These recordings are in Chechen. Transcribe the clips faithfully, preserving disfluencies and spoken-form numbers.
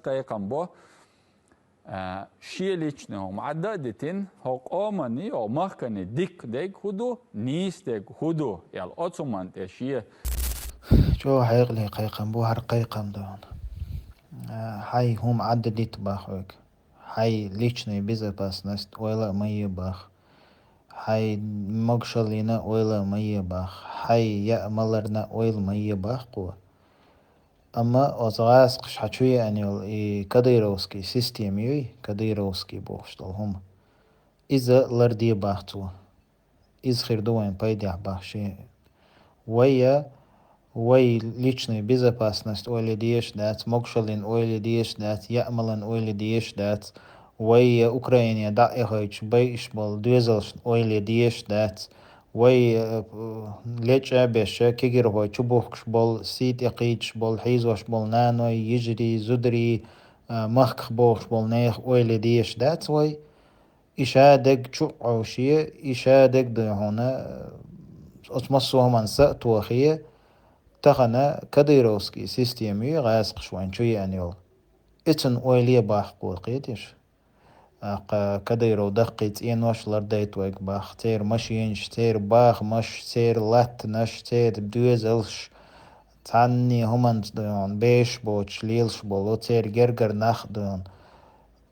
кхайкхам бо, а, шен личный хӀума Ӏадда а дитина, хӀокху къоманний, хӀокху махканний дика дерг хӀун ду, нийса дерг хӀун ду аьлла, оцу хӀуманна тӀе шен. ЧӀогӀа хьекъале кхайкхам бу хӀара кхайкхам ду хьуна. А, хьайн хӀума Ӏадда дита боху хьоьга. Хьайн личный безопасность ойла а ма е боху. Хьайн могушаллина ойла а ма е боху. Хьайн яа-маларна ойла ма е боху кхо. Амма оцу гӀазкхаша хьан чу еана йолу и кадыровский система юй, кадыровский бохуш долу хӀума, иза ларде боху цо. Иза хир ду вайн пайдехь боху шен. Вай я, вай личный безопасность ойла дезаш дац, могушаллин ойла дезаш дац, яа-малан ойла дезаш дац, вай я Украине дӀа а эхийтуш байъаш болу доьзалшна ойла дезаш дац, вай, э, лечкъа а беш, кегирхой чу бухкуш болу, сий тӀе кхийдаш болу, хьийзош болу наной, йижарий, зударий, а, махках бохуш болу нехан ойла дезаш дац вай. И ша дерг чу а Ӏовше, и ша дерг дуй хьуна, э, оцу массо а хӀуманна са а тохе, тахана кадыровский система юй гӀазкхаша вайн чу еана йолу. Ицунна ойла е боху кхо, кхетий шу? ТӀаккха Кадыров даккхий цӀенош лардайта вайга боху, церан машенаш, церан бахамаш, церан латтанаш, церан доьзалш, цхьанне хӀуманца дуй хьуна бешаш боцуш лелаш болу, церан гергара нах а дуй хьуна.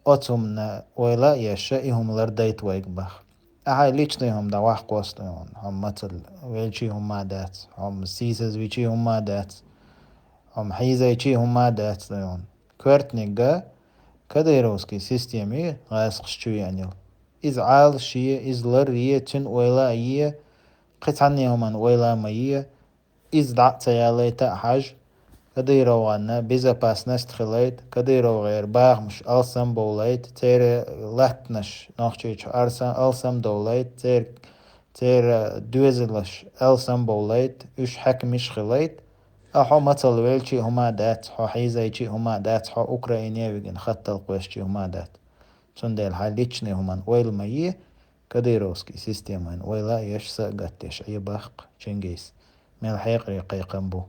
Оцу хӀуманна ойла а еш, и хӀума лардайта вайга боху. Ахьа личный хӀума дӀаваккха кхоьссу дуй хьуна, хьо мацалла велчий хӀума ма дац, хьо сийсазвичий хӀума ма дац, хьо хьийзайчий хӀума ма дац дуй хьуна. Коьртаниг а кадыровский система юй гӀазкхаша чу еана йолу. Иза Ӏалашъе, иза ларъе, цуьнан ойла а е, кхин цхьанне хӀуманна ойла а ма е, иза дӀа а ца ялайта а хьажа, КадыровгӀанна безопасность хилайта, КадыровгӀеран бахамаш алсамбовлайта, церан латтанаш Нохчийчу арса-, алсамдовлайта, церан, церан доьзалш алсамбовлайта, уьш хьаькамаш хилайта, а хьо мацалла велчий хӀума дац, хьо хьийзайчий хӀума дац, хьо Украине а вигина хаттал кхоьссучий хӀума дац. Цундела хьайн личный хӀуманна ойла ма е, кадыровский системина ойла а еш, са а гатдеш Ӏе боху, Чингис. Мел хьекъале кхайкхам бу.